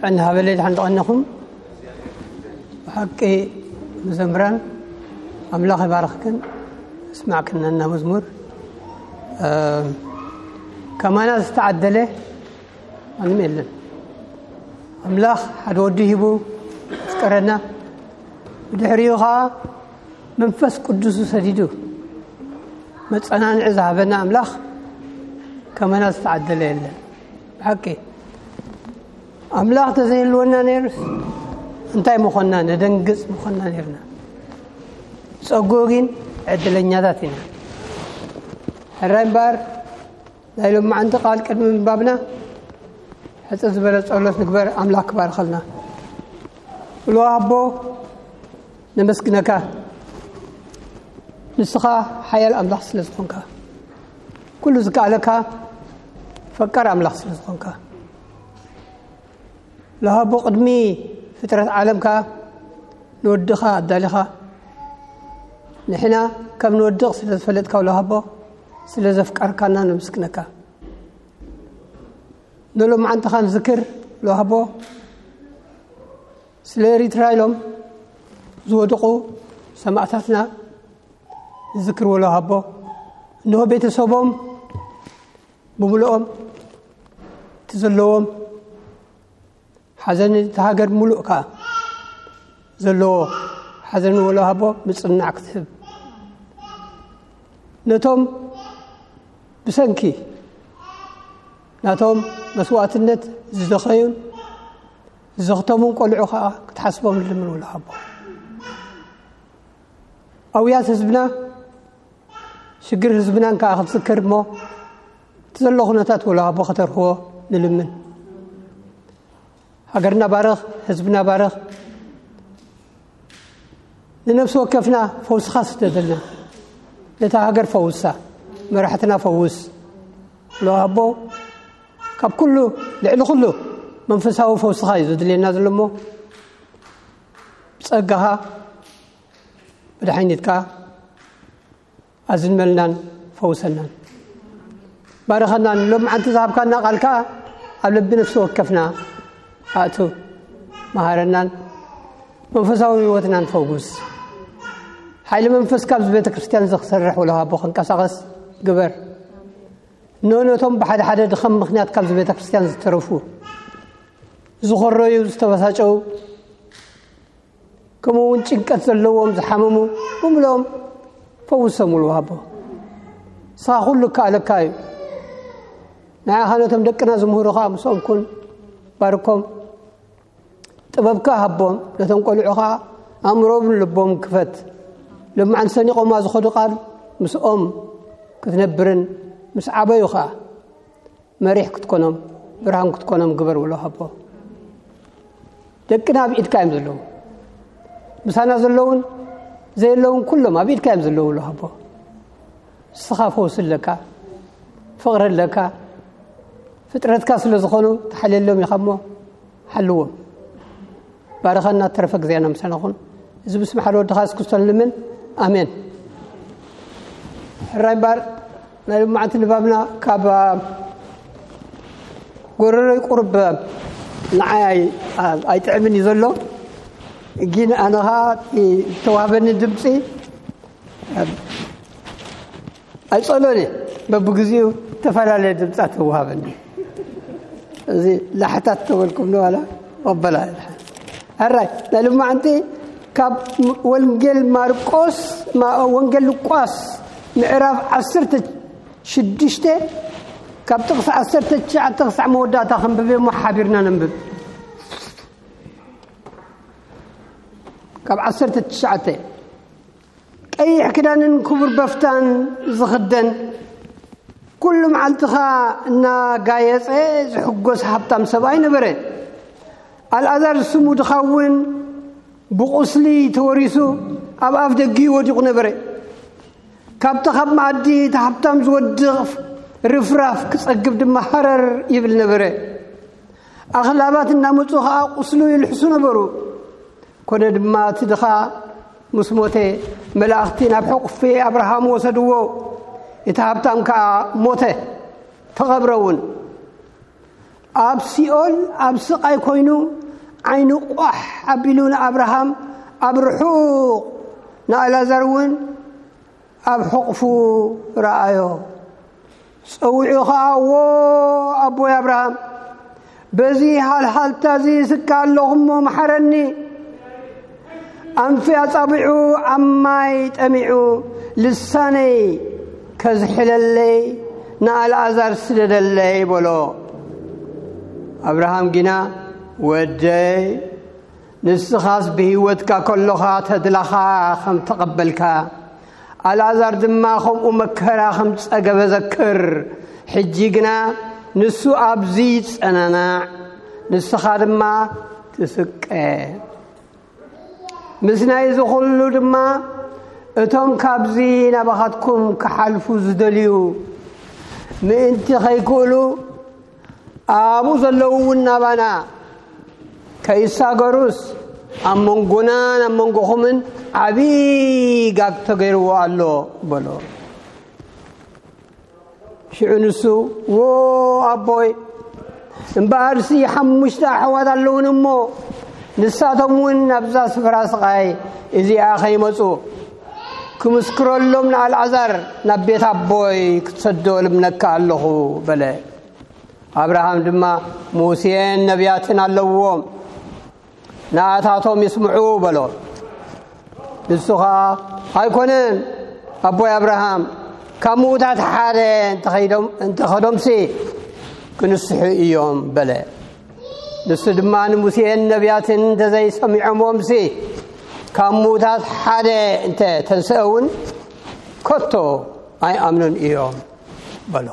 ጥዕና ሃበለይ፣ ድሓን ተቐነኹም። ብሓቂ መዘምራን፣ ኣምላኽ ይባርኽክን። እስማዕክና እና መዝሙር፣ እ፣ ከማና ዝተዓደለ ማንም የለን። ኣምላኽ ሓደ ወዲ ሂቡ ኣፍቀረና። ብድሕሪኡ ኸዓ መንፈስ ቅዱሱ ሰዲዱ መጸናንዒ ዝሃበና ኣምላኽ ከመና ዝተዓደለ የለን። ብሓቂ ኣምላኽ ተዘይህልወና ነይሩስ እንታይ ምኾንና? ነደንግጽ ምኾንና ነይርና። ጸጉ ግን ዕድለኛታት ኢና። ሕራይ እምበኣር ናይ ሎማዓንቲ ቃል ቅድሚ ምንባብና ሕጽር ዝበለ ጸሎት ንግበር። ኣምላኽ ክባርኸልና። ብሎ ኣቦ ነመስግነካ። ንስኻ ሓያል ኣምላኽ ስለ ዝኾንካ፣ ኩሉ ዝከኣለካ ፈቃር ኣምላኽ ስለ ዝኾንካ፣ ለሃቦ ቅድሚ ፍጥረት ዓለም ከኣ ንወድኻ ኣዳሊኻ፣ ንሕና ከም ንወድቕ ስለ ዝፈለጥካ ለሃቦ ስለ ዘፍቀርካና ነመስግነካ። ንሎማዓንትኻ ንዝክር ለሃቦ ስለ ኤሪትራ ኢሎም ዝወደቑ ሰማእታትና ንዝክር ወሎ ሃቦ። እንሆ ቤተሰቦም ብምልኦም እቲ ዘለዎም ሓዘን፣ እቲ ሃገር ምሉእ ከኣ ዘለዎ ሓዘን ወሎ ሃቦ ምጽንናዕ ክትህብ፣ ነቶም ብሰንኪ ናቶም መስዋእትነት ዝደኸዩን ዝኽተሙን ቆልዑ ከኣ ክትሓስቦም ንልምን ወሎ ሃቦ። ኣውያት ህዝብና፣ ሽግር ህዝብናን ከኣ ክትዝክር እሞ፣ እቲ ዘሎ ኩነታት ወሎ ሃቦ ከተርህዎ ንልምን። ሃገርና ባርኽ፣ ህዝብና ባርኽ። ንነፍሲ ወከፍና ፈውስኻ ስደደልና። ነታ ሃገር ፈውሳ፣ መራሕትና ፈውስ። ወሎ ሃቦ ካብ ኩሉ፣ ልዕሊ ኩሉ መንፈሳዊ ፈውስኻ እዩ ዘድልየና ዘሎ እሞ፣ ብጸጋኻ መድሓኒትካ ኣዝንመልናን ፈውሰናን። ባርኸናን ሎምዓንቲ ዝሃብካና ቃል ከኣ ኣብ ልቢ ነፍሲ ወከፍና ኣእቱ። መሃረናን መንፈሳዊ ህይወትናን ፈውስ። ሓይሊ መንፈስ ካብዚ ቤተ ክርስቲያን እዚ ክሰርሕ ወሎ ሃቦ ክንቀሳቐስ ግበር። እነሆ ነቶም ብሓደ ሓደ ድኸም ምኽንያት ካብዚ ቤተ ክርስቲያን ዝተረፉ፣ ዝኾረዩ፣ ዝተበሳጨው፣ ከምኡ እውን ጭንቀት ዘለዎም፣ ዝሓመሙ ብምልኦም ፈውሶም ወሎ ሃቦ። ንስኻ ኩሉ እከኣለካ እዩ። ንዓኻ ነቶም ደቅና ዝምህሩ ኸኣ ምስኦም ኩን፣ ባርኮም። ጥበብካ ሃቦም፣ ነቶም ቆልዑ ኸኣ ኣእምሮምን ልቦም ክፈት። ሎማዓንቲ ሰኒቖማ ዝኸዱ ቃል ምስኦም ክትነብርን ምስ ዓበዩ ኸኣ መሪሕ ክትኮኖም፣ ብርሃን ክትኮኖም ግበር ወሎ ሃቦ። ደቅና ኣብ ኢድካ እዮም ዘለዉ። ምሳና ዘለውን ዘየለውን ኩሎም ኣብ ኢድካ እዮም ዘለዉ ወሎ ሃቦ። ንስኻ ፈውሲ ኣለካ፣ ፍቕሪ ኣለካ። ፍጥረትካ ስለ ዝኾኑ ተሓልየሎም ኢኻ እሞ ሓልዎም። ባርኸና፣ ተረፈ ግዜና ምሳና ኩን። እዚ ብስም ሓደ ወድኻ የሱስ ክርስቶስ ንልምን። ኣሜን። ሕራይ እምበኣር ናይ ሎማዓንቲ ንባብና ካብ፣ አ፣ ጎረሮይ ቁሩብ ንዓይ ኣይ-፣ አ-፣ ኣይጥዕምን እዩ ዘሎ። ግን ኣነ ኸኣ እቲ ዝተዋህበኒ ድምፂ፣ አ፣ ኣይጸሎን እየ። በብግዜኡ ዝተፈላለየ ድምጻት ተዋሃበኒ። እዚ ላሕታት ተበልኩም ንዋላ ወበላ። ሕራይ ናይ ሎማዓንቲ ካብ ወንጌል ማርቆስ፣ ማ-፣ ወንጌል ሉቃስ ምዕራፍ ዓሰርተ ሽዱሽተ ካብ ጥቕሲ ዓሰርተ ትሽዓተ ክሳዕ መወዳእታ ከንብብ እሞ ሓቢርና ነንብብ። ካብ ዓሰርተ ትሽዓተ፣ ቀይሕ ክዳንን ክቡር በፍታን ዝኽደን፣ ኩሉ መዓልቲ ኸኣ እናጋየጸ ዝሕጎስ ሃብታም ሰብኣይ ነበረ። ኣልኣዛር ስሙ ድኻ እውን ብቑስሊ ተወሪሱ ኣብ ኣፍ ደጊኡ ወዲቑ ነበረ። ካብቲ ካብ መኣዲ እቲ ሃብታም ዝወድቕ ርፍራፍ ክጸግብ ድማ ሃረር ይብል ነበረ። ኣኽላባት እናመጹ ኸኣ ቁስሉ ይልሕሱ ነበሩ። ኮነ ድማ እቲ ድኻ ምስ ሞተ፣ መላእኽቲ ናብ ሕቑፊ ኣብርሃም ወሰድዎ። እቲ ሃብታም ከኣ ሞተ፣ ተቐብረ እውን። ኣብ ሲኦል ኣብ ስቓይ ኮይኑ ዓይኑ ቋሕ ኣቢሉ ንኣብርሃም ኣብ ርሑቕ፣ ንኣልኣዛር እውን ኣብ ሕቑፉ ረኣዮ። ጸዊዑ ኸኣ፣ "ዎ ኣቦይ ኣብርሃም፣ በዚ ሃልሃልታ እዚ ስካ ኣለኹ እሞ መሓረኒ። ኣንፊ ኣጻብዑ ኣብ ማይ ጠሚዑ ልሳነይ ከዝሕለለይ ንኣልኣዛር ስደደለይ" በሎ። ኣብርሃም ግና፣ "ወደይ፣ ንስኻስ ብህይወትካ ከሎኻ ተድላኻ ከም ተቐበልካ፣ ኣልኣዛር ድማ ከምኡ መከራ ከም ጸገበ ዘክር። ሕጂ ግና ንሱ ኣብዚ ይጸናናዕ፣ ንስኻ ድማ ትስቀ። ምስ ናይዚ ኹሉ ድማ እቶም ካብዚ ናባኻትኩም ክሓልፉ ዝደልዩ ምእንቲ ኸይክእሉ ኣብኡ ዘለዉ እውን ናባና ከይሳገሩስ ኣብ መንጎናን ኣብ መንጎኹምን ዓብዪ ጋግ ተገይርዎ ኣሎ" በሎ። ሽዑ ንሱ፣ "ዎ ኣቦይ፣ እምበኣርሲ ሓሙሽተ ኣሕዋት ኣለዉኒ እሞ ንሳቶም እውን ናብዛ ስፍራ ስቓይ እዚኣ ኸይመጹ ክምስክረሎም ንኣልዓዛር ናብ ቤት ኣቦይ ክትሰዶ ልምነካ ኣለኹ" በለ። ኣብርሃም ድማ፣ "ሙሴን ነቢያትን ኣለውዎም፣ ንኣታቶም ይስምዑ" በሎ። ንሱ ኸኣ፣ "ኣይኮነን ኣቦይ ኣብርሃም፣ ካብ ምዉታት ሓደ እንተኸይዶም-፣ እንተኸዶምሲ ክንስሑ እዮም" በለ። ንሱ ድማ፣ "ንሙሴን ነቢያትን እንተዘይሰሚዖምዎምሲ፣ ካብ ምዉታት ሓደ እንተ ተንስአ እውን ከቶ ኣይኣምኑን እዮም" በሎ።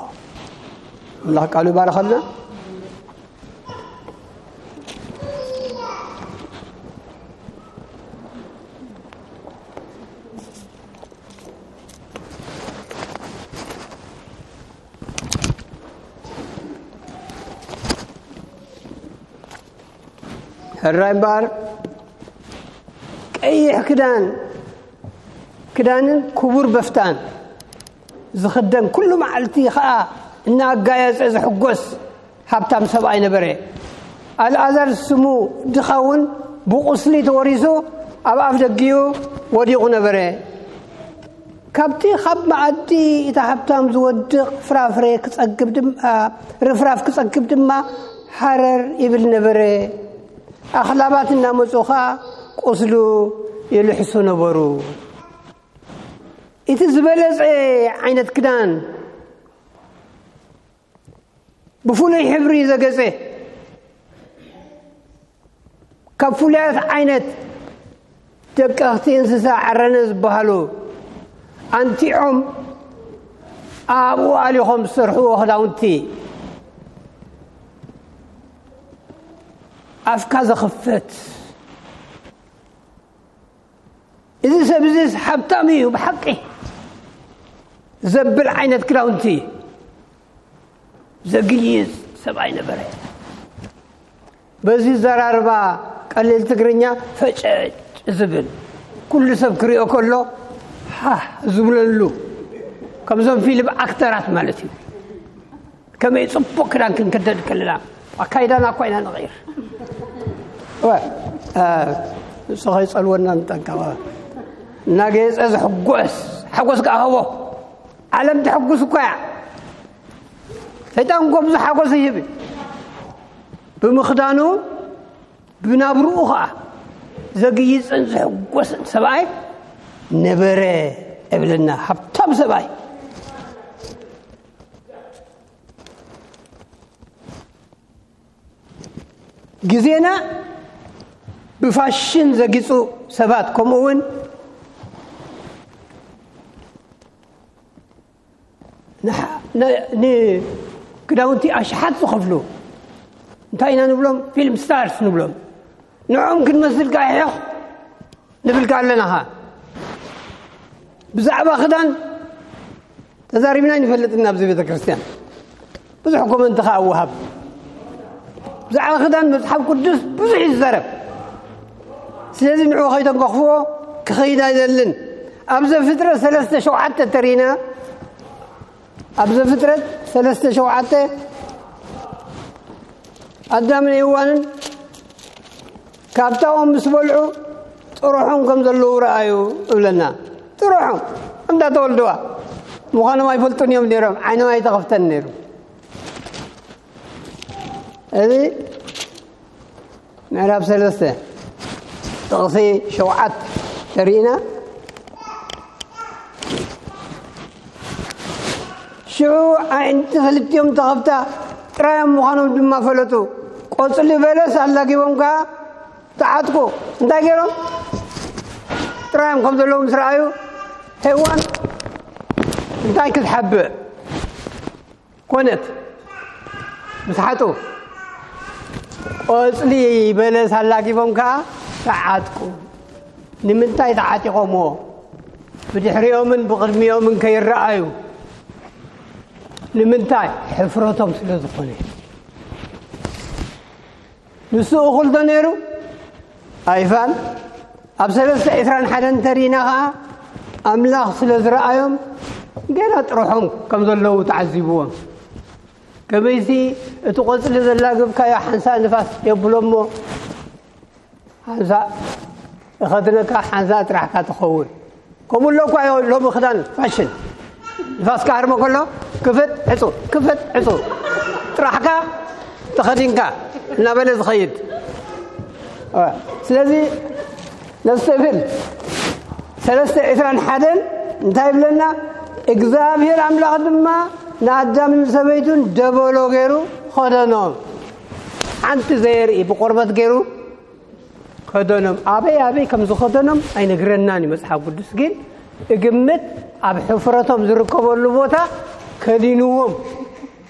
ኣምላኽ ቃሉ ይባርኸልና። ሕራይ እምበኣር፣ ቀይሕ ክዳን፣ ክዳንን ክቡር በፍታን ዝኽደን፣ ኩሉ መዓልቲ ኸኣ እናጋየጸ ዝሕጎስ ሃብታም ሰብኣይ ነበረ። ኣልኣዛር ስሙ ድኻ እውን ብቑስሊ ተወሪሱ ኣብ ኣፍ ደጊኡ ወዲቑ ነበረ። ካብቲ ካብ መኣዲ እቲ ሃብታም ዝወድቕ ፍራፍረ ክጸግብ ድማ፣ ርፍራፍ ክጸግብ ድማ ሃረር ይብል ነበረ። ኣኽላባት እናመጹ ኸኣ ቁስሉ ይልሕሱ ነበሩ። እቲ ዝበለጸ ዓይነት ክዳን፣ ብፍሉይ ሕብሪ ዘገጸ፣ ካብ ፍሉያት ዓይነት ደቀኽቲ እንስሳ ዓረነ ዝበሃሉ ኣንቲዖም ኣብኡ ኣሊኾም ዝሰርሕዎ ክዳውንቲ፣ ኣፍካ ዘኽፍት፣ "እዚ ሰብ እዚስ ሃብታም እዩ ብሓቂ" ዘብል ዓይነት ክዳውንቲ ዘግይጽ ሰብኣይ ነበረ። በዚ ዘራርባ ቀሊል ትግርኛ ፈጨጭ ዝብል፣ ኩሉ ሰብ ክሪኦ ከሎ ሃህ ዝብለሉ፣ ከምዞም ፊልም ኣክተራት ማለት እዩ። ከመይ ጽቡቕ ክዳን ክንክደን ከለና ኣካይዳና እኳ ኢና ንቕይር። እወ፣ እ፣ ንሱ ከይጸልወና ንጠንቀቕ። እናገየጸ ዝሕጎስ ሓጎስ ከኣ ህቦ። ዓለም ትሕጉስ እኳ እያ። ሰይጣን እኮ ብዙሕ ሓጎስ ይህብ። ብምኽዳኑ፣ ብናብርኡ ኸኣ ዘግይጽን ዝሕጎስን ሰብኣይ ነበረ እብለና። ሃብታም ሰብኣይ። ግዜና ብፋሽን ዘጊጹ ሰባት፣ ከምኡ እውን ንሓ-፣ ን-፣ ንክዳውንቲ ኣሽሓት ዝኸፍሉ፣ እንታይ ኢና ንብሎም? ፊልም ስታርስ ንብሎም። ንዕኦም ክንመስል ከኣ ሒኽ ንብል ከኣ ኣለና ኸኣ። ብዛዕባ ክዳን ተዛሪብና ኣይንፈልጥን ኣብዚ ቤተ ክርስቲያን። ብዙሕ ኮመንት ኸኣ ወሃብ። ብዛዕባ ክዳን መጽሓፍ ቅዱስ ብዙሕ እዩ ዝዛረብ። ስለዚ ንዕኡ ከይተንከኽዎ ክኸይድ ኣይደልን። ኣብ ዘፍጥረት ሰለስተ ሸውዓተ ተሪና፣ ኣብ ዘፍጥረት ሰለስተ ሸውዓተ ኣዳምን ሄዋንን ካብታ ኦም ምስ በልዑ ጥርሖም ከም ዘለዉ ረኣዩ እብለና። ጥርሖም እንዳተወልድዋ ምዃኖም ኣይፈልጡን እዮም ነይሮም። ዓይኖም ኣይተኸፍተን ነይሩ። እዚ ምዕራፍ ሰለስተ ጥቕሲ ሸውዓት ተሪእና። ሽዑ ኣዒንቲ ክልቲኦም ተኸፍታ፣ ጥራዮም ምዃኖም ድማ ፈለጡ። ቆጽሊ በለስ ኣላጊቦም ከኣ ተዓጥቁ። እንታይ ገይሮም? ጥራዮም ከም ዘለዉ ምስ ረኣዩ፣ ሄዋን እንታይ ክትሓብእ ኮነት? ምስ ሓጡ፣ ቆጽሊ በለስ ኣላጊቦም ከኣ ተዓጥቁ። ንምንታይ ተዓጢቖምዎ? ብድሕሪኦምን ብቕድሚኦምን ከይረኣዩ። ንምንታይ? ሕፍረቶም ስለ ዝኾነ። ንሱ እኹል ዶ ነይሩ? ኣይፋል። ኣብ ሰለስተ ዕስራን ሓደን እንተሪእና ኸዓ፣ ኣምላኽ ስለ ዝረኣዮም፣ ገና ጥርሖም ከም ዘለዉ ተዓዚብዎም። ከመይሲ፣ እቲ ቆጽሊ ዘላግብካዮ ሓንሳእ ንፋስ የብሎ እሞ፣ ሓንሳእ እኸድነካ፣ ሓንሳእ ጥራሕካ ትኸውን። ከምኡ ኣሎ እኳ ዮ-፣ ሎሚ ክዳን ፋሽን። ንፋስ ክሃርሞ ከሎ፣ ክፍት፣ ዕጹ፣ ክፍት፣ ዕጹ። ጥራሕካ ተኸዲንካ እናበለ ዝኸይድ። እ፣ ስለዚ ነስተብህል። ሰለስተ ዕስራን ሓደን እንታይ ይብለና? እግዚኣብሔር ኣምላኽ ድማ ንኣዳምን ሰበይቱን ደበሎ ገይሩ ኸደኖም። ሓንቲ ዘየርኢ ብቆርበት ገይሩ ከደኖም። ኣበይ ኣበይ ከም ዝኸደኖም ኣይነግረናን እዩ መጽሓፍ ቅዱስ፣ ግን እግምት ኣብ ሕፍረቶም ዝርከበሉ ቦታ ከዲንዎም።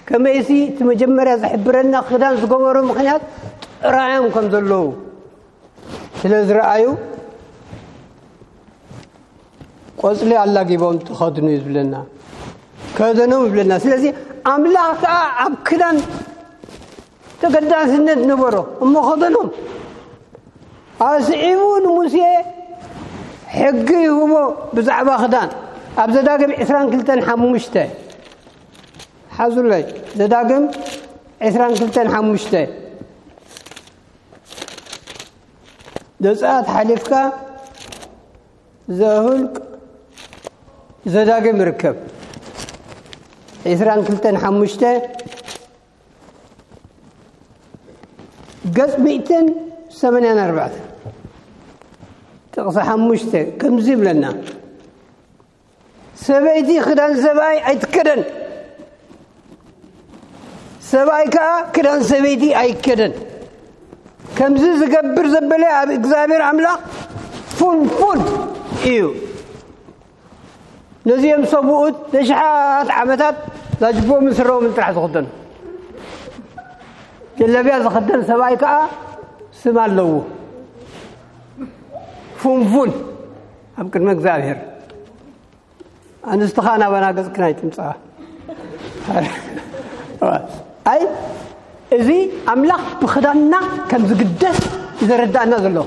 ከመይሲ እቲ መጀመርያ ዝሕብረና ክዳን ዝገበሩ ምኽንያት ጥራዮም ከም ዘለዉ ስለ ዝረኣዩ፣ ቆጽሊ ኣላጊቦም ተኸድኑ እዩ ዝብለና። ከደኖም ይብለና። ስለዚ ኣምላኽ ከኣ ኣብ ክዳን ተገዳስነት ነበሮ እሞ ከደኖም። ኣስዒቡ ንሙሴ ሕጊ ይህቦ ብዛዕባ ክዳን። ኣብ ዘዳግም ዕስራን ክልተን ሓሙሽተ፣ ሓዙለይ፣ ዘዳግም ዕስራን ክልተን ሓሙሽተ። ዘጸኣት ሓሊፍካ ዘሁልቅ ዘዳግም ይርከብ። ዕስራን ክልተን ሓሙሽተ፣ ገጽ ሚእትን ሰማንያን ኣርባዕተን፣ ጥቕሲ ሓሙሽተ ከምዚ ይብለና፣ ሰበይቲ ክዳን ሰብኣይ ኣይትከደን፣ ሰብኣይ ከኣ ክዳን ሰበይቲ ኣይከደን። ከምዚ ዝገብር ዘበለ ኣብ እግዚኣብሔር ኣምላኽ ፉንፉን እዩ። ነዚኦም ሰብኡት ንሽሓት ዓመታት ላጅቦምን ስረኦምን ጥራሕ ዝኽደኑ። ጀለብያ ዝኽደን ሰብኣይ ከኣ ስም ኣለዎ። ፉንፉን ኣብ ቅድሚ እግዚኣብሔር። ኣንስቲ ኸኣ ናባና ገጽክን ኣይትምጽኣ። ኣይ፣ እዚ ኣምላኽ ብኽዳንና ከም ዝግደስ እዩ ዘረዳእና ዘሎ።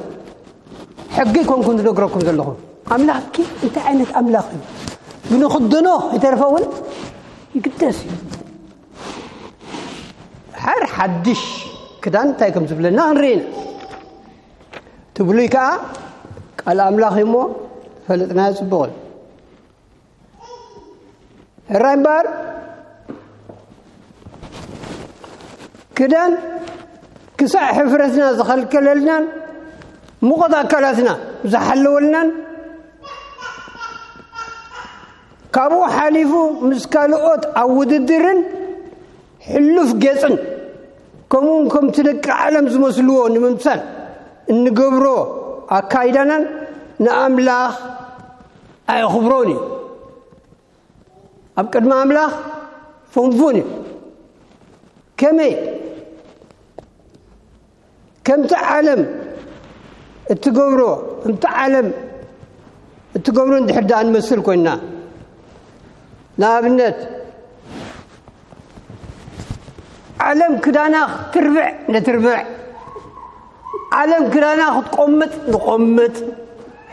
ሕጊ ኣይኮንኩን ዝነግረኩም ዘለኹ። ኣምላኽኪ እንታይ ዓይነት ኣምላኽ እዩ? ብንኽደኖ ይተርፈ እውን ይግደስ እዩ። ድሓር ሓድሽ ክዳን እንታይ ከም ዝብለና ክንርኢ ኢና። እቲ ብሉይ ከኣ ቃል ኣምላኽ እዩ እሞ ፈለጥናዮ ጽቡቕ እዩ። ሕራይ እምበኣር፣ ክዳን ክሳዕ ሕፍረትና ዝኸልከለልናን ሙቐት ኣካላትና ዝሓለወልናን፣ ካብኡ ሓሊፉ ምስ ካልኦት ኣብ ውድድርን ሕሉፍ ጌጽን፣ ከምኡውን ከምቲ ደቂ ዓለም ዝመስልዎ ንምምሳል እንገብሮ ኣካይዳናን ንኣምላኽ ኣየኽብሮን እዩ። ኣብ ቅድሚ ኣምላኽ ፍንፉን እዩ። ከመይ? ከምቲ ዓለም እትገብሮ፣ ከምቲ ዓለም እትገብሮ እንድሕር ደኣ ንመስል ኮይንና፣ ንኣብነት፣ ዓለም ክዳና ክትርብዕ ንትርብዕ፣ ዓለም ክዳና ክትቆምጥ ንቆምጥ።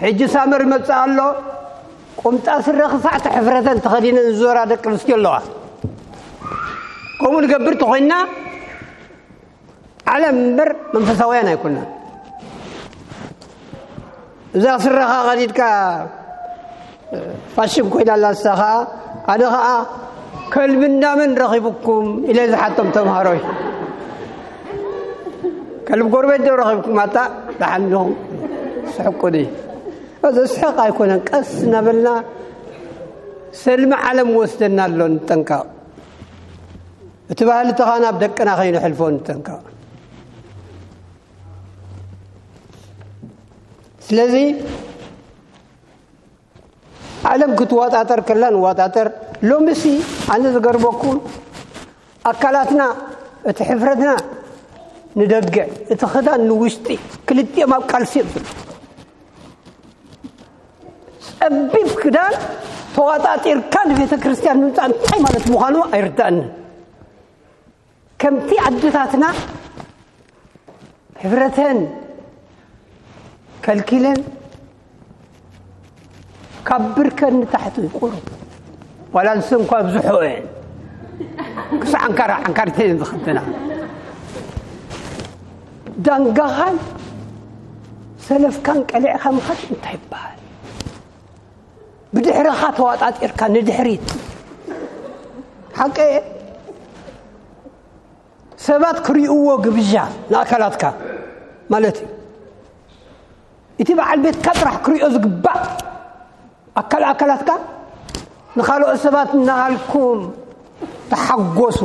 ሕጂ ሳመር ይመጽእ ኣሎ። ቁምጣ ስረ ክሳዕ ሕፍረተን ተኸዲነን ዝዞራ ደቂ ኣንስትዮ ኣለዋ። ከምኡ ንገብር ተኾይንና፣ ዓለም እምበር መንፈሳውያን ኣይኮናን። እዛ ስረኻ ቀዲድካ ፋሽን ኮይና ኣላ። ንሳ ኸዓ፣ ኣነ ኸዓ ከልቢ እንዳመን ረኺቡኩም ኢለ ዝሓቶም ተምሃሮይ። ከልቢ ጎረቤት ዶ ረኺብኩም? ኣታ ደሓን ዲኹም? ስሕቁኒ። እዚ ስሕቕ ኣይኮነን። ቀስ እናበልና ሰልሚ ዓለም ወስደና ኣሎ። ንጠንቀቕ። እቲ ባህሊ ተኻ ናብ ደቅና ከይንሕልፎ ንጠንቀቕ። ስለዚ ዓለም ክትዋጣጠር ከላ ንዋጣጠር። ሎምሲ ኣነ ዝገርመኩም፣ ኣካላትና፣ እቲ ሕፍረትና ንደገ፣ እቲ ክዳን ንውሽጢ፣ ክልቲኦም ኣብ ቃልሲ እዮም ዘለዉ። ጸቢብ ክዳን ተዋጣጢርካ ንቤተ ክርስቲያን ምምጻእ እንታይ ማለት ምዃኑ ኣይርዳእንን። ከምቲ ኣደታትና ሕብረተን ከልኪለን ካብ ብርከን ንታሕቲ ቁሩብ፣ ዋላ ንሰን እኳ ኣብዝሖ እየን። ክሳዕ ዓንካራ ዓንካሪተን እየን ዝኽደና። ዳንጋኻን ሰለፍካን ቀሊዕካ ምኻድ እንታይ ይበሃል? ብድሕረኻ ተዋጣጢርካ ንድሕሪት። ሓቂ እየ። ሰባት ክሪእዎ ግብዣ ንኣካላትካ ማለት እዩ። እቲ በዓል ቤትካ ጥራሕ ክሪኦ ዝግባእ ኣካል ኣካላትካ ንኻልኦት ሰባት እናሃልኩም ተሓጎሱ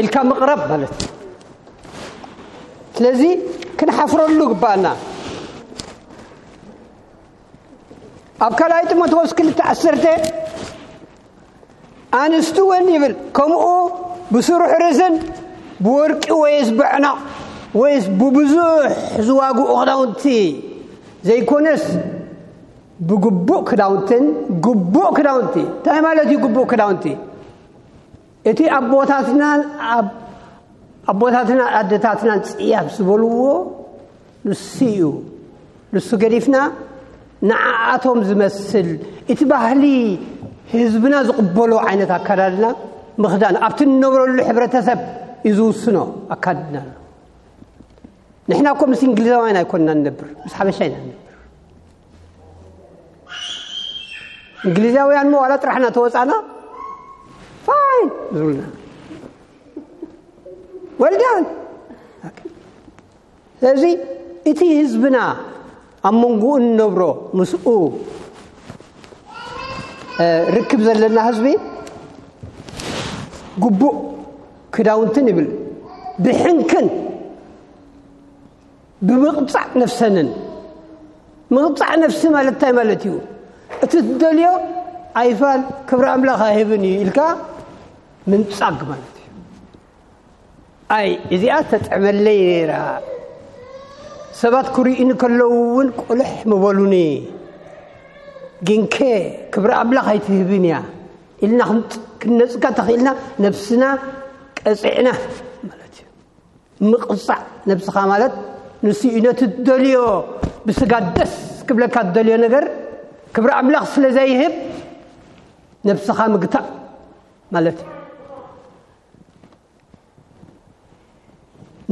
ኢልካ ምቕራብ ማለት እዩ። ስለዚ ክንሓፍረሉ ግባኣና። ኣብ ካልኣይ ጢሞቴዎስ ክልተ ዓሰርተ ኣንስቲ እውን ይብል፣ ከምኡ ብስሩሕ ርእስን ብወርቂ ወይስ ብዕናቕ ወይስ ብብዙሕ ዝዋግኡ ክዳውንቲ ዘይኮነስ፣ ብግቡእ ክዳውንትን፣ ግቡእ ክዳውንቲ። እንታይ ማለት እዩ ግቡእ ክዳውንቲ? እቲ ኣቦታትናን ኣብ-፣ ኣቦታትናን ኣደታትናን ጽያፍ ዝበልዎ ንሱ እዩ። ንሱ ገዲፍና ንዓኣቶም ዝመስል፣ እቲ ባህሊ ህዝብና ዝቕበሎ ዓይነት ኣካዳድና ምኽዳን፣ ኣብቲ እንነብረሉ ሕብረተሰብ እዩ ዝውስኖ ኣካዳድናና። ንሕና እኮ ምስ እንግሊዛውያን ኣይኮንና ንነብር፣ ምስ ሓበሻ ኢና ንነብር። እንግሊዛውያን ሞ ዋላ ጥራሕና ተወጻና፣ ፋይን ዝብሉና። ወልዳን። ስለዚ እቲ ህዝብና ኣብ መንጎኡ እንነብሮ ምስኡ፣ እ፣ ርክብ ዘለና ህዝቢ ግቡእ ክዳውንትን ይብል፣ ብሕንክን ብምቕጻዕ ነፍሰንን። ምቕጻዕ ነፍሲ ማለት እንታይ ማለት እዩ? እቲ ትደልዮ ኣይፋል ክብሪ ኣምላኽ ኣይህብን እዩ ኢልካ ምንጻግ ማለት እዩ። ኣይ፣ እዚኣ ተጥዕመለይ ነይራ። ሰባት ክርእዩኒ ከለዉ እውን ቁልሕ ምበሉኒ። ግንከ ክብሪ ኣምላኽ ኣይትህብን እያ ኢልና ክንጽ-፣ ክንነጽጋ ተኽኢልና ነብስና ቀጺዕና ማለት እዩ። ምቕጻዕ ነብስኻ ማለት ንሱ እዩ። ነቲ ትደልዮ ብስጋ ደስ ክብለካ ትደልዮ ነገር ክብሪ ኣምላኽ ስለ ዘይህብ ነብስኻ ምግታእ ማለት እዩ።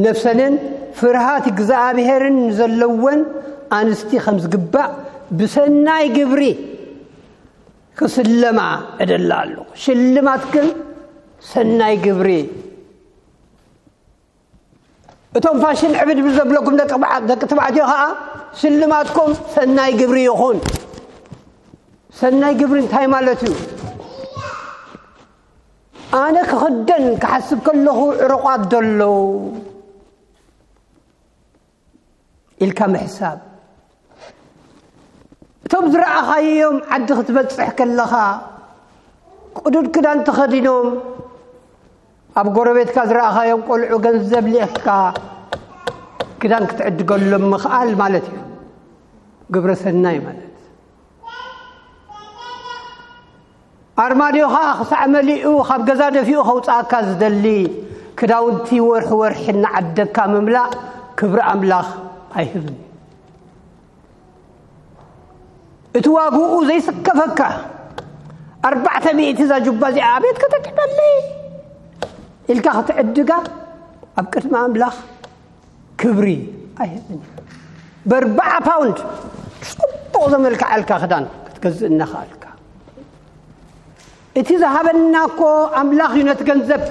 ነፍሰንን ፍርሃት እግዚኣብሄርን ዘለወን ኣንስቲ ከም ዝግባእ ብሰናይ ግብሪ ክስለማ እደሊ ኣለኹ። ሽልማትክን ሰናይ ግብሪ። እቶም ፋሽን ዕብድ ብዘብለኩም ደቂ ተባዕ-፣ ደቂ ተባዕትዮ ኸዓ ሽልማትኩም ሰናይ ግብሪ ይኹን። ሰናይ ግብሪ እንታይ ማለት እዩ? ኣነ ክኽደን ክሓስብ ከለኹ ዕሩቓት ዶ ኣለዉ ኢልካ ምሕሳብ። እቶም ዝረኣኻዮም ዓዲ ክትበጽሕ ከለኻ ቅዱድ ክዳን ተኸዲኖም ኣብ ጎረቤትካ ዝረኣኻዮም ቆልዑ ገንዘብ ልኢኽካ ክዳን ክትዕድገሎም ምኽኣል ማለት እዩ። ግብረ ሰናይ ማለት ኣርማድዮኻ ክሳዕ መሊኡ ካብ ገዛ ደፊኡ ከውፅኣካ ዝደሊ ክዳውንቲ ወርሒ ወርሒ እናዓደግካ ምምላእ ክብሪ ኣምላኽ ኣይህብን። እቲ ዋግኡ ዘይስከፈካ ኣርባዕተ ሚእቲ እዛ ጁባ እዚኣ ኣቤት ከተጥዕመለይ ኢልካ ክትዕድጋ ኣብ ቅድሚ ኣምላኽ ክብሪ ኣይህብን። ብኣርባዓ ፓውንድ ጽቡቕ ዘመልክዓልካ ክዳን ክትገዝእ እናኽኣልካ፣ እቲ ዝሃበና እኮ ኣምላኽ እዩ። ነቲ ገንዘብ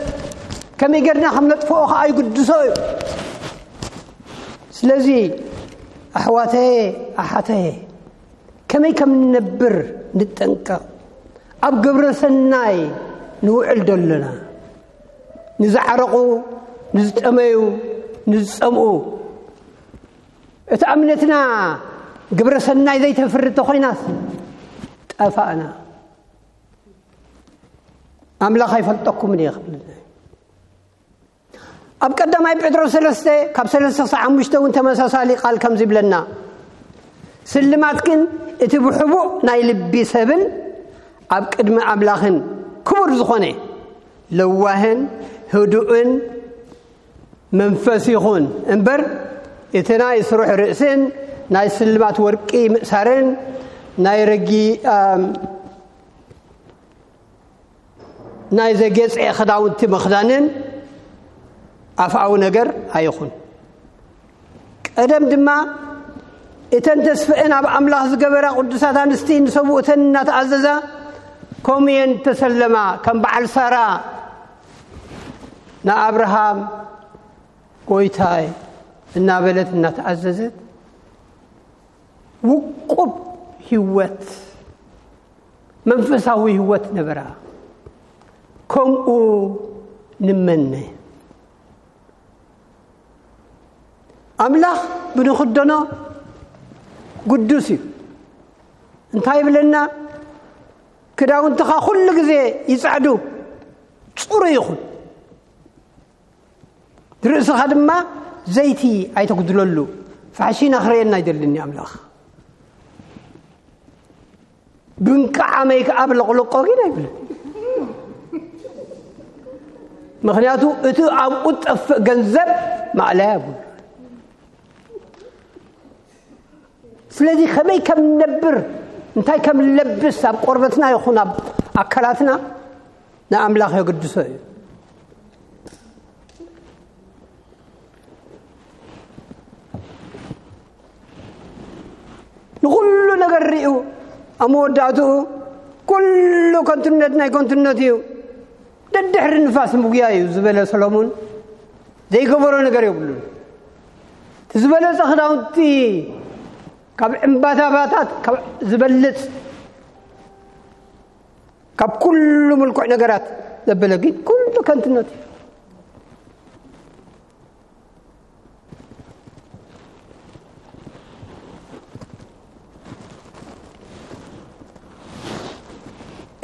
ከመይ ጌርና ከም ነጥፍኦ ኸዓ ይግድሶ እዩ። ስለዚ ኣሕዋተየ፣ ኣሓተየ፣ ከመይ ከም ንነብር ንጠንቀቕ። ኣብ ግብረ ሰናይ ንውዕል ዶ ኣለና? ንዝዓረቑ፣ ንዝጠመዩ፣ ንዝጸምኡ፣ እቲ እምነትና ግብረ ሰናይ ዘይተፍሪ ተኾይናስ ጠፋእና። ኣምላኽ ኣይፈልጠኩምን እየ ክብለና። ኣብ ቀዳማይ ጴጥሮስ ሰለስተ ካብ ሰለስተ ክሳብ ሓሙሽተ እውን ተመሳሳሊ ቃል ከምዚ ይብለና፣ ስልማት ግን እቲ ብሕቡእ ናይ ልቢ ሰብን ኣብ ቅድሚ ኣምላኽን ክቡር ዝኾነ ለዋህን ህዱእን መንፈስ ይኹን እምበር፣ እቲ ናይ ስሩዕ ርእስን ናይ ስልማት ወርቂ ምእሳርን ናይ ረጊ-፣ ኣም፣ ናይ ዘጌጸ ክዳውንቲ ምኽዳንን ኣፍኣዊ ነገር ኣይኹን። ቀደም ድማ እተን ተስፍአን ኣብ ኣምላኽ ዝገበራ ቅዱሳት ኣንስቲ ንሰብኡተን እናተኣዘዛ ከምኡ እየን ተሰለማ። ከም በዓል ሳራ ንኣብርሃም ጎይታይ እናበለት እናተኣዘዘት ውቁብ ህይወት፣ መንፈሳዊ ህይወት ነበራ። ከምኡ ንመነ። ኣምላኽ ብንኽደኖ ግዱስ እዩ። እንታይ ይብለና? ክዳውንትኻ ኩሉ ግዜ ይጻዕዱ፣ ጽሩይ ይኹን። ርእስኻ ድማ ዘይቲ ኣይተጉድለሉ። ፋሕሺና ክርእየና ኣይደልን ኣምላኽ። ብንቃዓ መይክኣብ ለቕልቆ ግን ኣይብልን። ምኽንያቱ እቲ ኣብኡ ጠፍእ ገንዘብ ማእለያ የብሉ። ስለዚ ከመይ ከም ንነብር፣ እንታይ ከም ንለብስ ኣብ ቆርበትና ይኹን ኣብ ኣካላትና ንኣምላኽ የግድሶ እዩ። ንኹሉ ነገር ሪኡ ኣብ መወዳእትኡ ኩሉ ከንቱነት ናይ ከንቱነት እዩ፣ ደድሕሪ ንፋስ ምጉያ እዩ ዝበለ ሰሎሙን ዘይገበሮ ነገር የብሉን። እቲ ዝበለጸ ክዳውንቲ ካብ ዕምባታባታት ካብ ዝበልጽ ካብ ኩሉ ምልኩዕ ነገራት ዘበለ ግን ኩሉ ከንቱነት እዩ።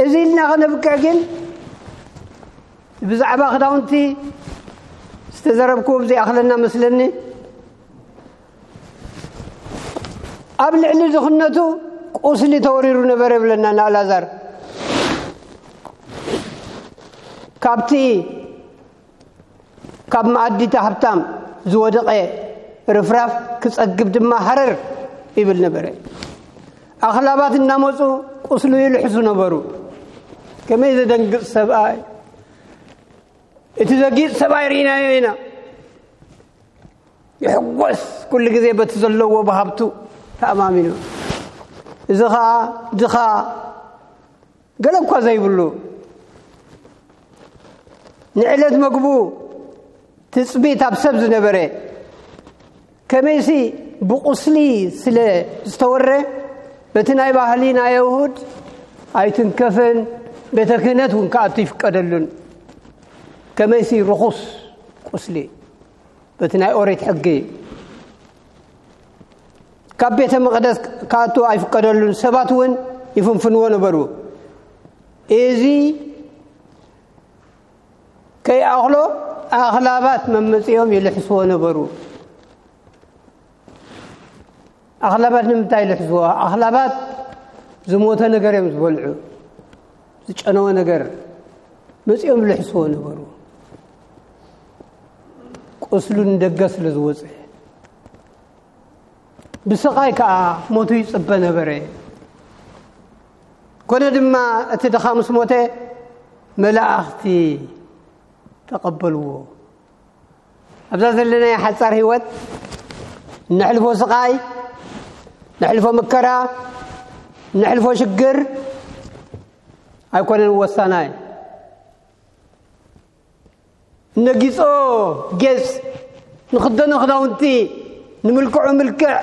እዚ ኢልና ከነብቅዕ ግን ብዛዕባ ክዳውንቲ ዝተዘረብኩ ብዘይኣኽለና መስለኒ። ኣብ ልዕሊ ድኽነቱ ቁስሊ ተወሪሩ ነበረ ይብለና ንኣልኣዛር። ካብቲ ካብ መኣዲ እቲ ሃብታም ዝወደቐ ርፍራፍ ክጸግብ ድማ ሃረር ይብል ነበረ። ኣኽላባት እናመጹ ቁስሉ ይልሕሱ ነበሩ። ከመይ ዘደንግጽ ሰብኣይ! እቲ ዘጊጽ ሰብኣይ ርኢናዮ ኢና። ይሕጎስ ኩሉ ግዜ በቲ ዘለዎ ብሃብቱ ተኣማሚኑ። እዚ ኸኣ ድኻ ገለ እኳ ዘይብሉ ንዕለት መግቡ ትጽቢት ኣብ ሰብ ዝነበረ ከመይሲ ብቁስሊ ስለ ዝተወረ በቲ ናይ ባህሊ ናይ ኣይሁድ ኣይትንከፍን፣ ቤተ ክህነት እውን ክኣቱ ይፍቀደሉን። ከመይሲ ርኹስ ቁስሊ በቲ ናይ ኦሪት ሕጊ ካብ ቤተ መቕደስ ክኣቱ ኣይፍቀደሉን። ሰባት እውን ይፍንፍንዎ ነበሩ። እዚ ከይኣኽሎ ኣኽላባት መመጺኦም ይልሕስዎ ነበሩ። ኣኽላባት ንምንታይ ይልሕስዎ? ኣኽላባት ዝሞተ ነገር እዮም ዝበልዑ፣ ዝጨነወ ነገር መጺኦም ይልሕስዎ ነበሩ። ቁስሉ ንደገ ስለ ዝወጸ ብስቓይ ከኣ ሞቱ ይጽበ ነበረ። ኮነ ድማ እቲ ድኻ ምስ ሞተ መላእኽቲ ተቐበልዎ። ኣብዛ ዘለናያ ሓጻር ህይወት፣ ነሕልፎ ስቓይ፣ ነሕልፎ መከራ፣ ነሕልፎ ሽግር ኣይኮነን ወሳናይ። እነጊጾ ጌጽ፣ ንኽደኖ ክዳውንቲ፣ ንምልክዖ ምልክዕ፣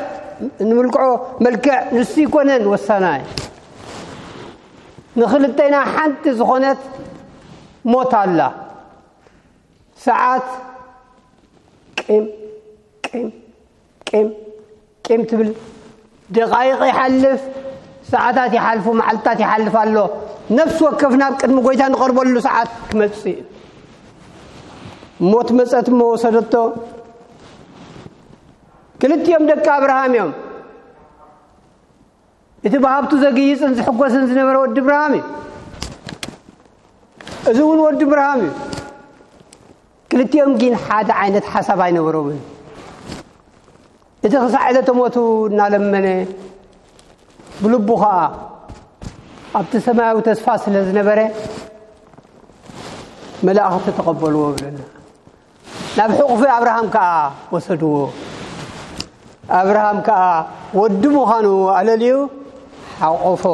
ንምልክዖ መልክዕ፣ ንሱ ይኮነን ወሳናይ። ንኽልቴና ሓንቲ ዝኾነት ሞት ኣላ። ሰዓት ቂም፣ ቂም፣ ቂም፣ ቂም ትብል። ደቓይቕ ይሓልፍ፣ ሰዓታት ይሓልፉ፣ መዓልታት ይሓልፍ ኣሎ። ነፍሲ ወከፍና ኣብ ቅድሚ ጎይታ ንቐርበሉ ሰዓት ክመጽእ እዩ። ሞት መጸት እሞ ወሰደቶ። ክልቲኦም ደቂ ኣብርሃም እዮም። እቲ ብሃብቱ ዘግይጽን ዝሕጎስን ዝነበረ ወዲ ብርሃም እዩ። እዚ እውን ወዲ ብርሃም እዩ። ክልቲኦም ግን ሓደ ዓይነት ሓሳብ ኣይነበሮምን። እቲ ክሳዕ ዕለተ ሞቱ እናለመነ፣ ብልቡ ኸኣ ኣብቲ ሰማያዊ ተስፋ ስለ ዝነበረ፣ መላእኽቲ ተቐበልዎ ብለና። ናብ ሕቑፊ ኣብርሃም ከኣ ወሰድዎ። ኣብርሃም ከኣ ወዲ ምዃኑ ኣለልዩ ሓቆፎ።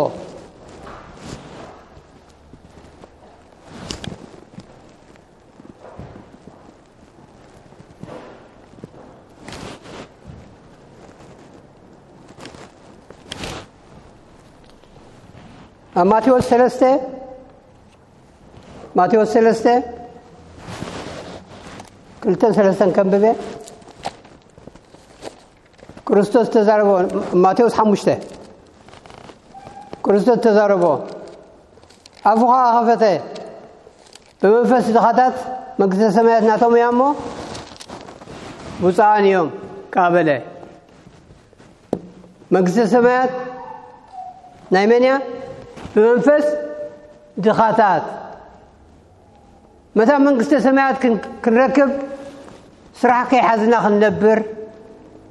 ኣብ ማቴዎስ ሰለስተ፣ ማቴዎስ ሰለስተ፣ ክልተን ሰለስተን ከንብበ። ክርስቶስ ተዛረቦ። ማቴዎስ ሓሙሽተ፣ ክርስቶስ ተዛረቦ፣ ኣፉ ኸኣ ኸፈተ። ብመንፈስ ድኻታት መንግስተ ሰማያት ናቶም እያ እሞ፣ ብፁዓን እዮም ከኣ በለ። መንግስተ ሰማያት ናይ መን እያ? ብመንፈስ ድኻታት። መታ መንግስተ ሰማያት ክን-፣ ክንረክብ ስራሕ ከይሓዝና ክንነብር፣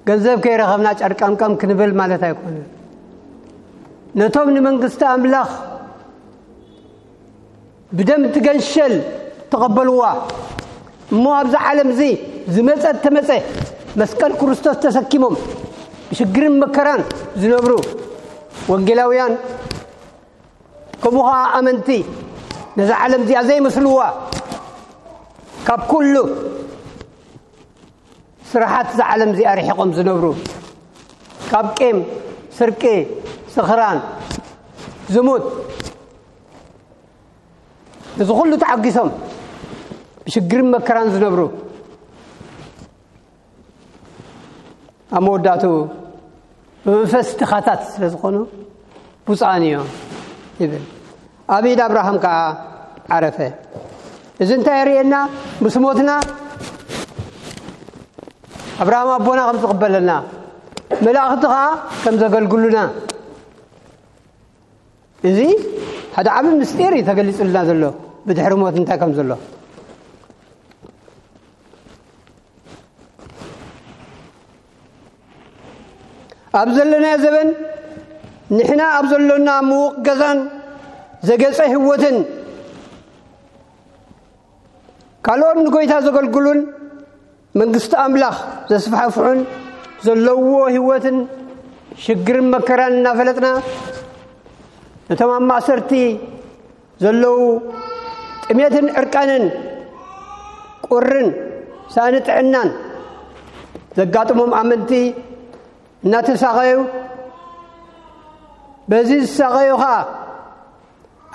ገንዘብ ከይረኸብና ጨርቀምቀም ክንብል ማለት ኣይኮነን። ነቶም ንመንግስቲ ኣምላኽ ብደም ትገንሸል ተቐበልዋ። እሞ ኣብዚ ዓለም እዚ ዝመጸ ተመጸ፣ መስቀል ክርስቶስ ተሰኪሞም ብሽግርን መከራን ዝነብሩ ወንጌላውያን፣ ከምኡ ኸዓ ኣመንቲ ነዛ ዓለም እዚኣ ዘይመስልዋ፣ ካብ ኩሉ ስራሓት እዛ ዓለም እዚኣ ርሒቖም ዝነብሩ፣ ካብ ቂም፣ ስርቂ፣ ስኽራን፣ ዝሙት፣ እዚ ኩሉ ተዓጊሶም ብሽግርን መከራን ዝነብሩ፣ ኣብ መወዳእትኡ ብመንፈስ ድኻታት ስለ ዝኾኑ ብፁዓን እዮም ይብል። ኣብ ኢድ ኣብርሃም ከዓ ዓረፈ። እዚ እንታይ የርእየና? ምስ ሞትና ኣብርሃም ኣቦና ከም ዝቕበለና፣ መላእኽቲ ከዓ ከም ዘገልግሉና። እዚ ሓደ ዓቢ ምስጢር እዩ ተገሊጹልና ዘሎ፣ ብድሕሪ ሞት እንታይ ከም ዘሎ። ኣብ ዘለናዮ ዘበን ንሕና ኣብ ዘሎና ምዉቕ ገዛን ዘገጸ ህይወትን ካልኦት ንጎይታ ዘገልግሉን መንግስቲ ኣምላኽ ዘስፋሕፍሑን ዘለውዎ ህይወትን ሽግርን መከራን እናፈለጥና፣ ነቶም ኣብ ማእሰርቲ ዘለዉ ጥሜትን ዕርቃንን ቁርን ሳእኒ ጥዕናን ዘጋጥሞም ኣመንቲ እናተሳቐዩ፣ በዚ ዝሳቐዩ ኸኣ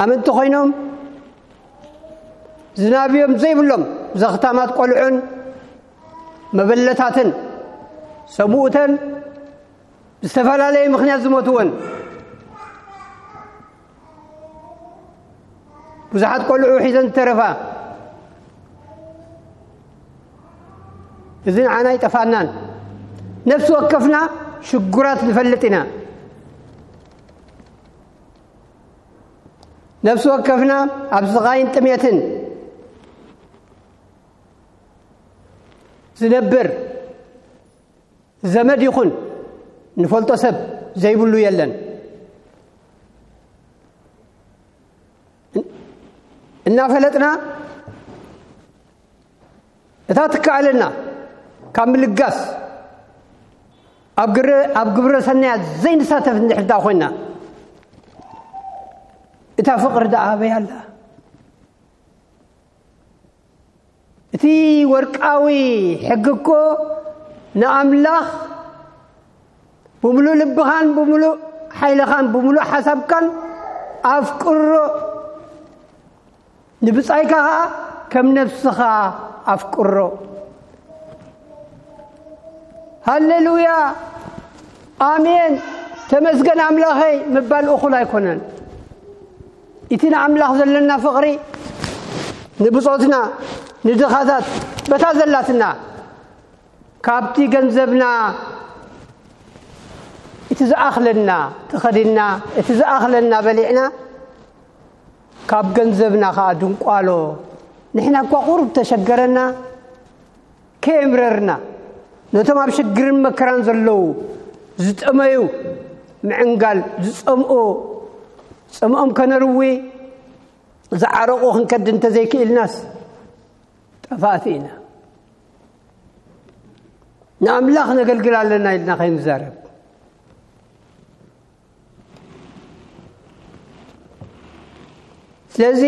ኣመንቲ ኮይኖም ዝናብዮም ዘይብሎም ዘኽታማት ቆልዑን መበለታትን ሰብኡተን ብዝተፈላለየ ምኽንያት ዝሞትወን ብዙሓት ቆልዑ ሒዘን ዝተረፋ፣ እዚ ንዓና ኣይጠፋናን። ነፍሲ ወከፍና ሽጉራት ንፈልጥ ኢና። ነፍሲ ወከፍና ኣብ ስቓይን ጥሜትን ዝነብር ዘመድ ይኹን ንፈልጦ ሰብ ዘይብሉ የለን። እናፈለጥና እታ ትከኣለና ካብ ምልጋስ ኣብ ግረ-፣ ኣብ ግብረ ሰናያት ዘይንሳተፍ እንድሕር ደኣ ኮይና፣ እታ ፍቕሪ ደኣ ኣበይ ኣላ? እቲ ወርቃዊ ሕጊ እኮ ንኣምላኽ ብምሉእ ልብኻን ብምሉእ ሓይልኻን ብምሉእ ሓሳብካን ኣፍቅሮ፣ ንብጻይካ ኸኣ ከም ነፍስኻ ኣፍቅሮ። ሃሌሉያ፣ ኣሜን፣ ተመስገን ኣምላኸይ ምባል እኹል ኣይኮነን። እቲ ንኣምላኽ ዘለና ፍቕሪ ንብጾትና፣ ንድኻታት፣ በታ ዘላትና፣ ካብቲ ገንዘብና እቲ ዝኣኽለና ተኸዲንና፣ እቲ ዝኣኽለና በሊዕና፣ ካብ ገንዘብና ኸኣ ድንቋሎ። ንሕና እኳ ቁሩብ ተሸገረና፣ ከየምረርና፣ ነቶም ኣብ ሽግርን መከራን ዘለዉ ዝጠመዩ ምዕንጋል፣ ዝጸምኡ ጸምኦም ከነርዊ፣ ዝዓረቑ ክንከድ እንተዘይክኢልናስ፣ ጠፋእቲ ኢና። ንኣምላኽ ነገልግል ኣለና ኢልና ከይንዛረብ። ስለዚ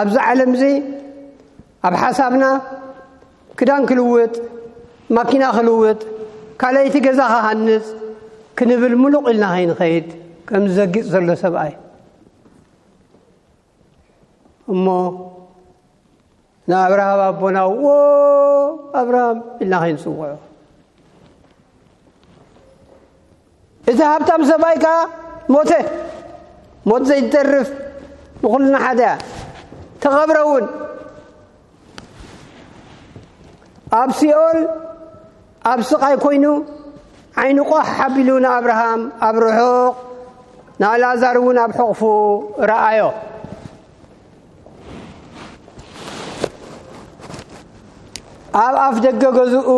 ኣብዚ ዓለም እዚ ኣብ ሓሳብና ክዳን ክልውጥ፣ ማኪና ክልውጥ፣ ካልኣይቲ ገዛ ክሃንጽ ክንብል ምሉቕ ኢልና ከይንኸይድ፣ ከም ዘጊጽ ዘሎ ሰብኣይ እሞ ንኣብርሃም ኣቦና፣ "ዎ ኣብርሃም" ኢልና ከይንጽውዖ። እቲ ሃብታም ሰብኣይ ከኣ ሞተ። ሞት ዘይተርፍ ንኹልና ሓደ እያ። ተቐብረ እውን። ኣብ ሲኦል ኣብ ስቓይ ኮይኑ ዓይኑ ቋሕ ኣቢሉ ንኣብርሃም ኣብ ርሑቕ፣ ንኣልኣዛር እውን ኣብ ሕቑፉ ረኣዮ። ኣብ ኣፍ ደገ ገዝኡ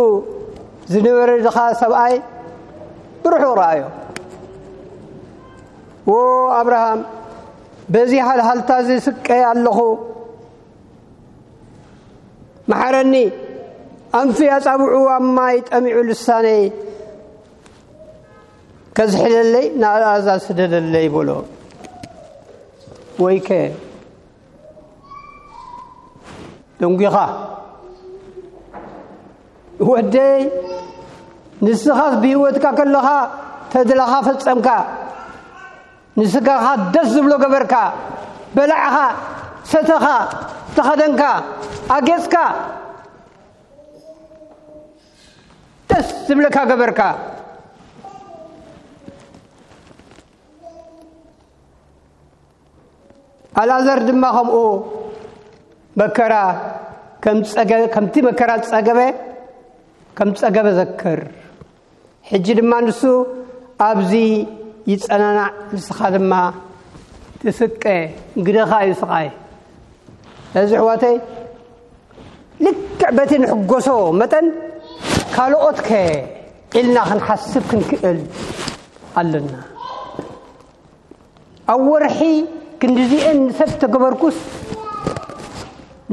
ዝነበረ ድኻ ሰብኣይ ብርሑቕ ረኣዮ። "ዎ ኣብርሃም፣ በዚ ሃልሃልታ እዚ ስቀ ኣለኹ፣ መሓረኒ፣ ኣንፊ ኣጻብዑ ኣብ ማይ ጠሚዑ ልሳነይ ከዝሕለለይ ንኣልኣዛር ስደደለይ" በሎ። ወይከ ደንጒኻ፣ ወደይ፣ ንስኻስ ብህይወትካ ከለኻ ተድላኻ ፈጸምካ። ንስጋኻ ደስ ዝብሎ ገበርካ፣ በላዕኻ፣ ሰተኻ፣ ተኸደንካ፣ ኣጌጽካ፣ ደስ ዝብለካ ገበርካ። ኣልኣዛር ድማ ከምኡ መከራ ከም ጸገ-፣ ከምቲ መከራ ጸገበ፣ ከም ጸገበ ዘክር። ሕጂ ድማ ንሱ ኣብዚ ይጸናናዕ፣ ንስኻ ድማ ትስቀ፣ ግደኻ እዩ ስቓይ። እዚ ኣሕዋተይ፣ ልክዕ በቲ ንሕጎሶ መጠን ካልኦት ከ ኢልና ክንሓስብ ክንክእል ኣለና። ኣብ ወርሒ ክንዲዚኤን ንሰብ ተገበርኩስ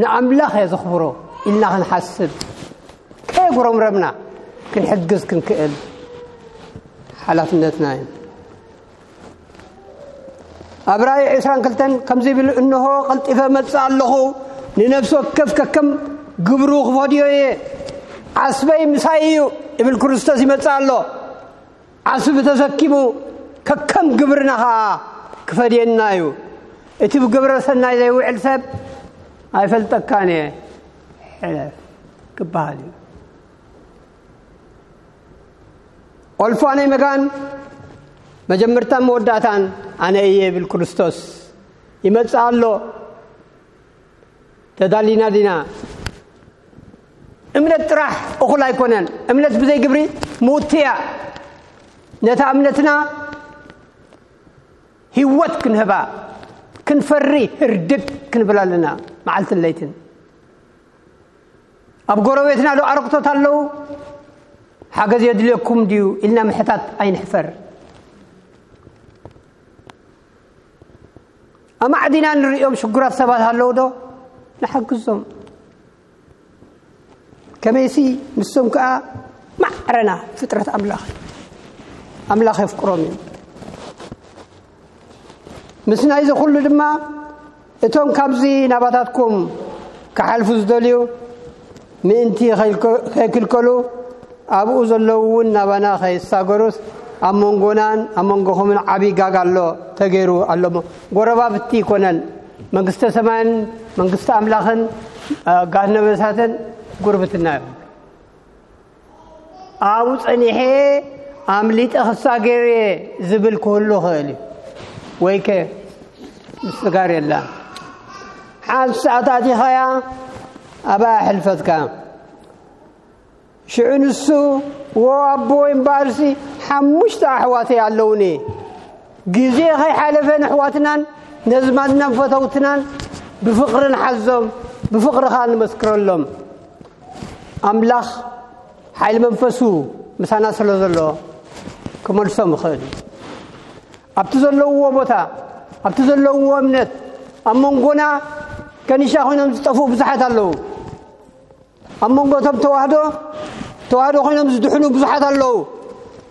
ንኣምላኽ እየ ዘኽብሮ ኢልና ክንሓስብ፣ ከየጉረምረምና ክንሕግዝ ክንክእል ሓላፍነትና እዩ። ኣብ ራእይ ዕስራን ክልተን ከምዚ ይብል፣ "እንሆ ቀልጢፈ እመጽእ ኣለኹ፣ ንነፍሲ ወከፍ ከከም ግብሩ ክፈድዮ እየ። ዓስበይ ምሳይ እዩ" ይብል ክርስቶስ፣ ይመጽእ ኣሎ። ዓስቢ ተሰኪሙ ከከም ግብርና ኸዓ ክፈድየና እዩ። እቲ ብግብረ ሰናይ ዘይውዕል ሰብ "ኣይፈልጠካን እየ፣ ሕለፍ" ክበሃል እዩ። ኦልፋ ናይ መጋን መጀመርታን መወዳእታን ኣነ እየ ይብል ክርስቶስ። ይመጽእ ኣሎ። ተዳሊና ዲና? እምነት ጥራሕ እኹል ኣይኮነን። እምነት ብዘይ ግብሪ ምውቲ እያ። ነታ እምነትና ህይወት ክንህባ፣ ክንፈሪ ህርድግ ክንብል ኣለና መዓልትን ለይትን። ኣብ ጎረቤትና ዶ ኣረግቶት ኣለዉ? ሓገዝ የድልየኩም ድዩ ኢልና ምሕታት ኣይንሕፈር። ኣማዕዲና ንርእዮም ሽጉራት ሰባት ኣለዉ ዶ? ንሓግዞም። ከመይሲ ንሶም ከኣ ማዕረና ፍጥረት ኣምላኽ፣ ኣምላኽ የፍቅሮም እዩ። ምስ ናይዚ ኩሉ ድማ እቶም ካብዚ ናባታትኩም ክሓልፉ ዝደልዩ ምእንቲ ከይልከ-፣ ከይክልከሉ ኣብኡ ዘለዉ እውን ናባና ከይሳገሩስ ኣብ መንጎናን ኣብ መንጎኹምን ዓብዪ ጋግ ኣሎ ተገይሩ ኣሎ እሞ ጎረባብቲ ይኮነን መንግስተ ሰማይን መንግስተ ኣምላኽን፣ እ፣ ገሃነመ እሳትን ጉርብትና እዮም። ኣብኡ ጸኒሐ ኣምሊጠ ክሳገር እየ ዝብል ክህሉ ይኽእል እዩ። ወይከ ምስጋር የላ። ሓንቲ ሰዓት ኣቲኻያ ኣብኣ ሕልፈትካ። ሽዑ ንሱ፣ "ወ ኣቦይ እምበኣርሲ ሓሙሽተ ኣሕዋተይ ኣለውኒ። ግዜ ከይሓለፈ ንኣሕዋትናን ነዝማድናን ፈተውትናን ብፍቕሪ ንሓዞም፣ ብፍቕሪ ኸኣ ንመስክረሎም። ኣምላኽ ሓይሊ መንፈሱ ምሳና ስለ ዘሎ ክመልሶም ይኽእል እዩ። ኣብቲ ዘለውዎ ቦታ፣ ኣብቲ ዘለውዎ እምነት፣ ኣብ መንጎና ከኒሻ ኮይኖም ዝጠፍኡ ብዙሓት ኣለዉ። ኣብ መንጎ እቶም ተዋህዶ፣ ተዋህዶ ኮይኖም ዝድሕኑ ብዙሓት ኣለዉ።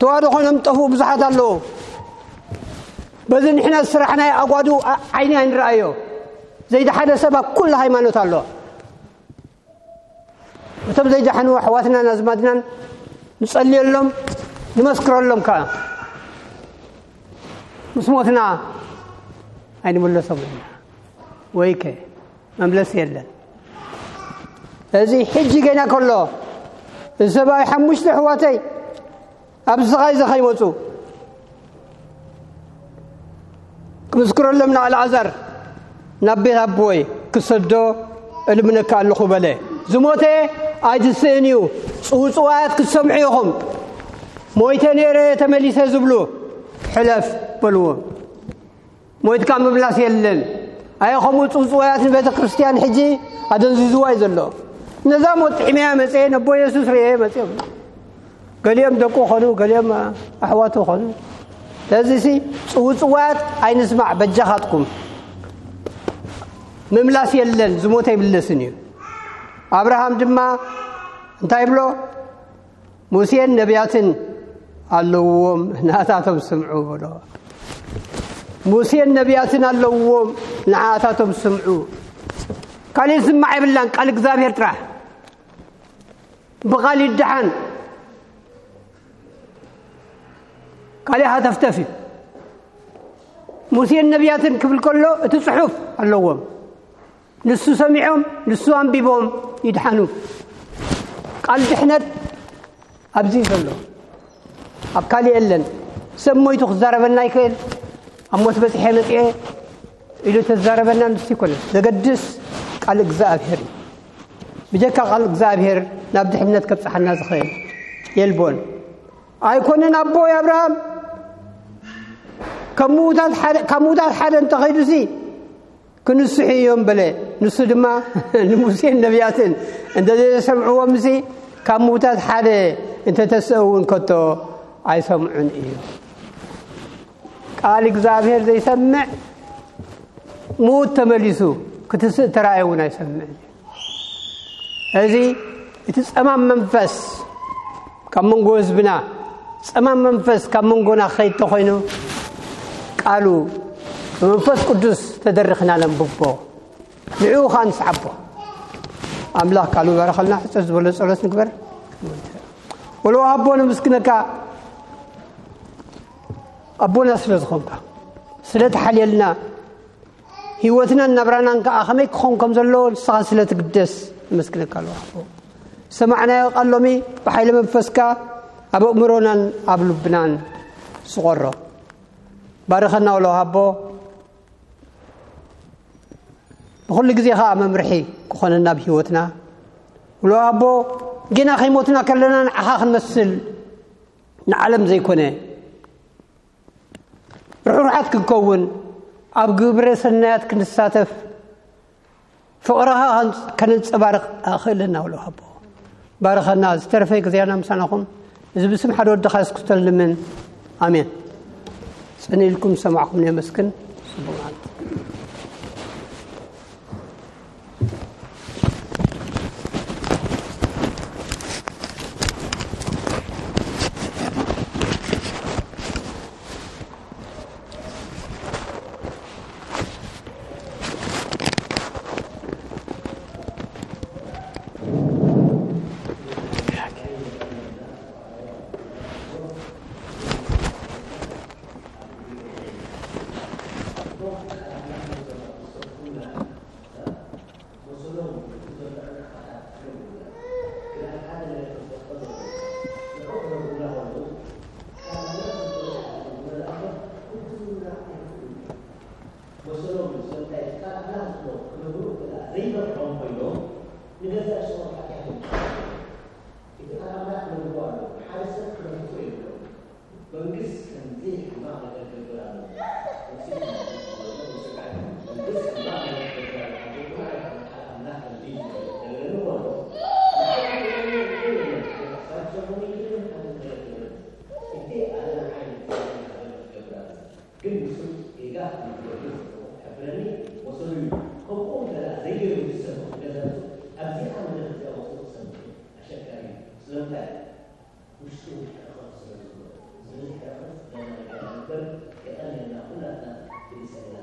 ተዋህዶ ኮይኖም ዝጠፍኡ ብዙሓት ኣለዉ። በዚ ንሕና ዝስራሕናዮ ኣጓዱ ዓ-፣ ዓይኒ ኣይንረኣዮ። ዘይደሓነ ሰብ ኣብ ኩሉ ሃይማኖት ኣሎ። እቶም ዘይደሓኑ ኣሕዋትናን ኣዝማድናን ንጸልየሎም፣ ንመስክረሎም ከኣ። ምስ ሞትና ኣይንምለሶም ኢና። ወይከ መምለሲ የለን። እዚ ሕጂ ገና ከሎ፣ እዚ ሰብኣይ ሓሙሽተ ኣሕዋተይ ኣብዚ ስቓይ እዚ ከይመጹ ክምስክረሎም ንኣልዓዛር ናብ ቤት ኣቦይ ክሰዶ እልምነካ ኣለኹ በለ። ዝሞተ ኣይትስእን እዩ። ጽውጽዋያት ክትሰምዑ ኢኹም። ሞይተ ነይረ ተመሊሰ ዝብሉ ሕለፍ በልዎ። ሞይትካ ምምላስ የለን። ኣየ ከምኡ ጽውጽዋያት ንቤተ ክርስቲያን ሕጂ ኣደንዚዝዋ እዩ ዘሎ። ነዛ ሞት ጥዕመያ መጽየ ነቦ የሱስ ርእየ መጽዮም። ገሊኦም ደቁ ኾኑ፣ ገሊኦም ኣሕዋቱ ኾኑ። ስለዚሲ ጽውጽዋያት ኣይንስማዕ በጃኻትኩም። ምምላስ የለን፣ ዝሞተ ኣይምለስን እዩ። ኣብርሃም ድማ እንታይ ይብሎ? ሙሴን ነቢያትን ኣለውዎም፣ ንኣታቶም ስምዑ በሎ። ሙሴን ነቢያትን ኣለውዎም፣ ንኣታቶም ስምዑ። ካልእ ዝስማዕ የብላን፣ ቃል እግዚኣብሔር ጥራሕ። ብቃል ይደሓን፣ ካልእ ሃተፍተፍ እዩ። ሙሴን ነቢያትን ክብል ከሎ እቲ ጽሑፍ ኣለዎም። ንሱ ሰሚዖም፣ ንሱ ኣንቢቦም ይድሓኑ። ቃል ድሕነት ኣብዚ እዩ ዘሎ። ኣብ ካልእ የለን። ሰብ ሞይቱ ክዛረበና ይኽእል። ኣብ ሞት በጺሐ መጺኤ ኢሉ ተዛረበና ንሱ ይኮነ። ዘገድስ ቃል እግዚኣብሔር እዩ። ብጀካ ቃል እግዚኣብሔር ናብ ድሕነት ከብጽሓና ዝኽእል የልቦን። ኣይኮነን ኣቦይ ኣብርሃም ካብ ምዉታት ሓደ፣ ካብ ምዉታት ሓደ እንተኸይዱሲ ክንስሑ እዮም በለ። ንሱ ድማ ንሙሴን ነቢያትን እንተ ዘይሰምዕዎምሲ ካብ ምዉታት ሓደ እንተ ተስኡ እውን ከቶ ኣይሰምዑን እዩ። ቃል እግዚኣብሔር ዘይሰምዕ ምዉት ተመሊሱ ክትስእ ተራእየ እውን ኣይሰምዕን እዩ። እዚ እቲ ጸማም መንፈስ ካብ መንጎ ህዝብና፣ ጸማም መንፈስ ካብ መንጎና ክኸይድ ተኾይኑ ቃሉ ብመንፈስ ቅዱስ ተደሪኽና ነንብቦ። ንዕኡ ኸኣ ንስዓቦ። ኣምላኽ ቃሉ ይባርኸልና። ሕጽር ዝበለ ጸሎት ንግበር። ወሎ ኣቦ ነመስግነካ ኣቦና ስለ ዝኾንካ፣ ስለ ተሓልየልና፣ ህይወትናን ናብራናን ከኣ ከመይ ክኸውን ከም ዘለዎ ንስኻ ስለ ትግደስ ነመስግነካ ኣለኹ ኣቦ። ዝሰማዕናዮ ቃል ሎሚ ብሓይሊ መንፈስካ ኣብ ኣእምሮናን ኣብ ልብናን ስቖሮ። ባርኸና ወሎ ኣቦ። ብኹሉ ግዜ ኸኣ መምርሒ ክኾነና ኣብ ህይወትና። ወሎ ኣቦ፣ ጌና ከይሞትና ከለና ንዓኻ ክንመስል ንዓለም ዘይኮነ ርሑራት ክንከውን፣ ኣብ ግብረ ሰናያት ክንሳተፍ፣ ፍቕርኻ ከን-፣ ከነንጸባርቕ ኣኽእለና ወሎ ኣቦ። ባርኸና፣ ዝተረፈ ግዜና ምሳናኹም። እዚ ብስም ሓደ ወድኻ የሱስ ክርስቶስ ንልምን። ኣሜን። ጽን ኢልኩም ዝሰማዕኩም ነመስግን። ጽቡቕ መዓልቲ። መሰሎም፣ ስለምንታይ? እቲ ቃል ኣምላኽ ዝብሎ ክነግሩ እተ ዘይመርሖም ኮይኖም፣ ንገዛእ ርእሶም ሓጢኣት እዮም ዝሰርሑ። እቲ ቃል ኣምላኽ ክነግርዎ ኣለዎ። ሓደ ሰብ ክረትዖ የብሎም። መንግስት ከምዚ ሕማቕ ነገር ክገብር ኣለዎ። መንግስት ሕማቕ ነገር ክገብር ኣለዎ። ቃል ኣምላኽ ከምዚ ይብሎ። እቲ ኣለም ዓይን ክገብር ኣለዎ። ግን ንሱ ጌጋ ንክገብር ዝሕብረኒ መሰሉ እዩ። ከምኡ እንተ ደኣ ዘይገይሩ ዝሰምዕ ክገዛቱ፣ ኣብዚኣ መድረኽ እዚኣ ወፂኡ ክሰምዕ ኣሸጋሪ እዩ። ስለምንታይ? ውሽጡ ሕርኸት ስለ ዘሎ። ስለዚ ሕርኸት ዘለና ነገር ንግበር። የቐንየልና፣ ኩላትና ክልሰና።